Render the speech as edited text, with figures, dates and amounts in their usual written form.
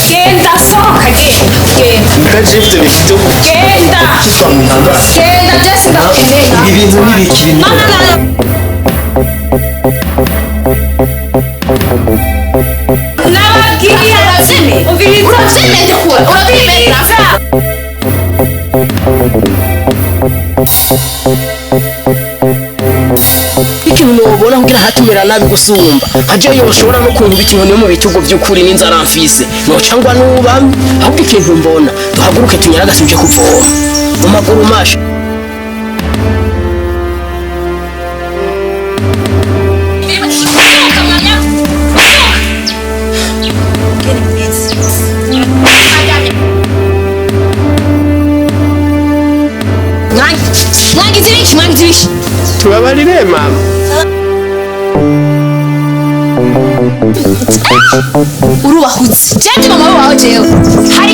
Genda, sohoka, genda, genda. Mkaje ibyo bifite Genda. Kitwa mu ntambara. Genda, Jesse, ndakukeneye. Ibi bintu ntibikiri. No, no, no, no. Nababwiye. Urabyemeye? Umviriza. Urabyemeye ndekura, urabyemeye? Umviriza. Ikintu nobona kugira ntatumira nabi gusumba nkaje yoshobora no kunkubita inkoni yo mu bitugu by'ukuri n'inzara mfise noca ngwa nubamye. Ahubwo ikintu mbona, duhaguruke tunyaragase uje kuvoma mu maguru masha. Sohoka mwanya. Sohoka. Genda mwiza. Mwangize ibiki? Mwangize ibiki? Tubabarire mama. Urubahutse. Jewe ndi mama wawe, jewe. Hari